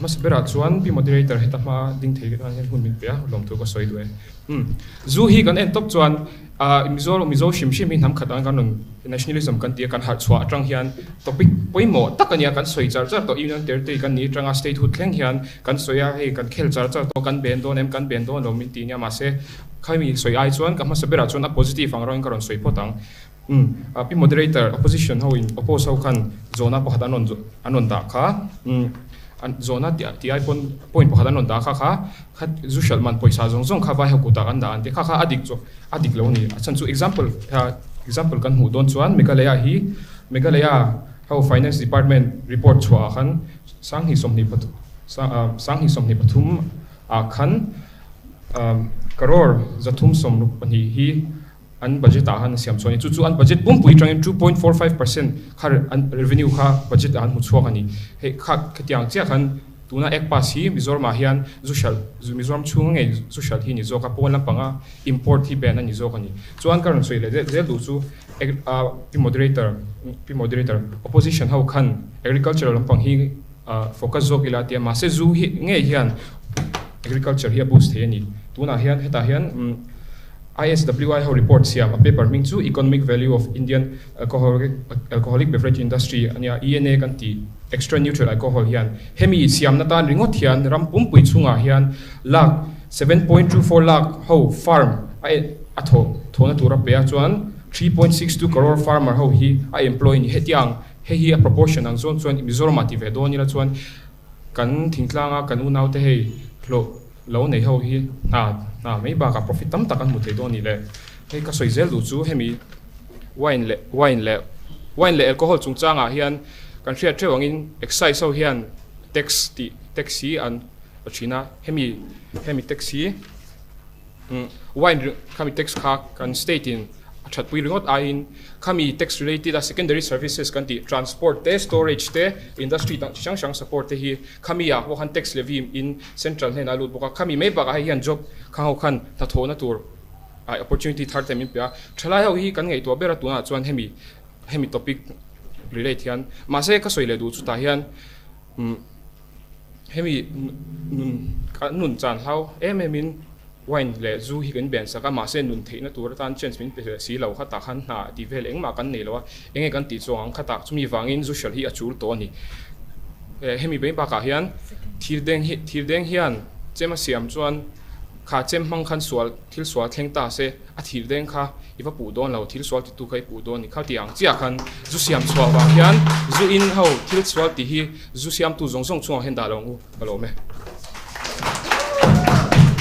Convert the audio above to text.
hmasa berah chuan Pi Moderator heta hma ding thei tan hian hun min pe a, lawmthu ka sawi duh e. Umm zu hi kan en tawp chuan ah Mizo Mizo hrim hrim hi hnam khat ang kan rawn nationalism kan ti a, kan harh chhuah atang hian topic pawimawh tak a nia, kan sawi char char tawh Union Territory kan nih atanga statehood thleng hian kan sawi a, hei kan khel char char tawh kan ben dawn em kan ben dawn lo min ti nia mahse khami sawi ai chuan ka hmasa berah chuan a positive ang rawngin ka rawn sawi phawt ang. Umm pi moderator opposition ho in oppose ho khan zawhna pakhat an rawn an rawn dah kha umm an zawhna tih tih ai pawn point pakhat an rawn dah kha kha kha zu hralh man pawisa zawng zawng kha vai ho kutah an dah an ti kha kha a dik chu a dik lo a ni a chhan chu example example kan hmuh dawn chuan Meghalaya hi Meghalaya ho finance department report chhuah ah khan sanghnih sawmhnih pathum sanghnih sawmhnih pathum ah khan crore 362 hi an budget ah khan a siam chhuah a ni. Chu chu an budget pumpui atangin 2.45% kha an revenue kha budget ah an hmu chhuak a ni. Hei kha khatiang chiah khan tuna Act pass hi Mizoram ah hian zu hralh Mizoram chhunga ngei zu hralh hi a ni zawk a, pawn lampanga import hi ban a ni zawk a ni. Chuan ka rawn sawi leh zel duh chu Pi Moderator Pi Moderator opposition ho khan agriculture lampang hi focus zawk ila tia mahse zu hi ngei hian agriculture hi a boost thei a ni. Tunah hian hetah hian ISWI ho report siam a paper hming chu Economic Value of Indian Alcoholic Beverage Industry a nia, ENA kan tih Extra Neutral Alcohol hian hemi siamna tan ringawt hian ram pumpui chhungah hian lakh 7.24 lakh ho farm a a thawh thawhna tur a pe a, chuan 3.62 crore farmer ho hi a employ a ni. Hetiang hei hi a proportion ang zawng chuan Mizoram ah ti ve dawn ila chuan kan thingtlanga kan unaute hei hlawh Lo nei ho hi hna hna mai bakah profit tam tak an hmu thei dawn a ni le. Hei ka sawi zel duh chu hemi wine leh wine leh wine leh alcohol chungchangah hian kan hriat theuh angin excise ho hian tax tih tax hi an la thin a, hemi hemi tax hi wine khami tax kha kan state in A thatpui ringawt aiin khami tax related a secondary services kan tih transport te, storage te, industry dang chi hrang hrang support te hi khami ah pawh khan tax levy in central hnenah a lut bawk a, khami mai bakah hei hian job khang ho khan hnathawhna tur ah opportunity thar te min pe a, thalai ho hi kan ngaihtuah ber a tunah chuan hemi hemi topic relate hian mahse ka sawi leh duh chutah hian umm hemi nun nun chan hlau em em in. Wine leh zu hi kan ben sak a, mahse nun theihna tur atan chance min pe leh si lo, khatah khan hna tih vel engmah kan nei lo a, enge kan tih chuang ang khatah chumi vangin zu hralh hi a chul tawh a ni. Hemi mai bakah hian thil deng hi thil deng hian chem a siam chuan kha chem hmang khan sual thil sual thleng ta se a thil deng kha i va puh dawn lo, thil sual titu kha i puh dawn a ni. Khati ang chiah khan zu siam chhuah vang hian zu in ho thil sual tih hi zu siamtu zawng zawng chungah hian dah lo ang u ka lawm e.